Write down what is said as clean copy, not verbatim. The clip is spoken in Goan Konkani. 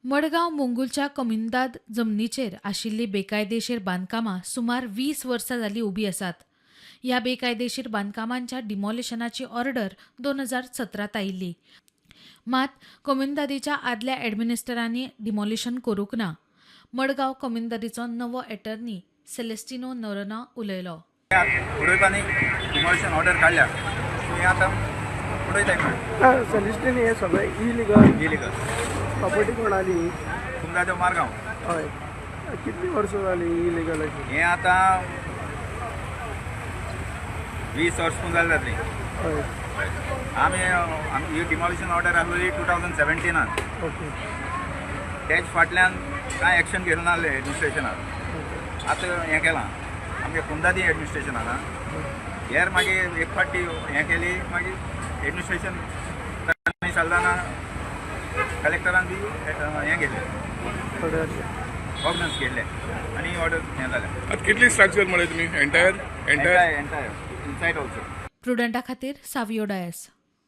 मडगांव मुंगूलच्या कोमुनिदाद जमनीचेर आशिल्लीं बेकायदेशीर बांदकामां सुमार 20 वर्सां जालीं उबीं आसात. ह्या बेकायदेशीर बांदकामांच्या डिमॉलिशनाची ऑर्डर 2017त आयिल्ली. मात कोमुनिदादीच्या आदल्या ॲडमिनिस्ट्रेटरांनी डिमॉलिशन करूंक ना. मडगांव कोमुनिदादीचो नवो एटर्नी सेलेस्टिनो नोरोन्हा उलयलो. उडयतानी डिमॉलिशन ऑर्डर काडल्या, सो हें आतां उडयताय म्हणून. सेलिस्टीन, हे सगळे इलिगल? इलिगल. प्रॉपर्टी कोणाली? कुमदादेव, मारगांव. हय, कितली वर्सां जाली इलिगल अशी? हें आतां 20 वर्स पूण जालें जातलीं. आमी आमी ही डिमॉलिशन ऑर्डर आसलेली 2017नान. तेज फाटल्यान कांय एक्शन घेवंक नासलें एडमिनिस्ट्रेशनान. आतां हें केलां आमगे कुमदादी एडमिनिस्ट्रेशनान. आं, हेर मागीर एक फावटी हें केली, मागीर एडमिनिस्ट्रेशन साल्दाना कलेक्टरान बी हें घेतलें. ऑर्डनन्स घेतले आनी ऑर्डर हें जालें. आता कितली स्ट्रक्चर म्हळें तुमी entire entire? Entire, inside also. प्रुडंटा खातीर सावियो डायस.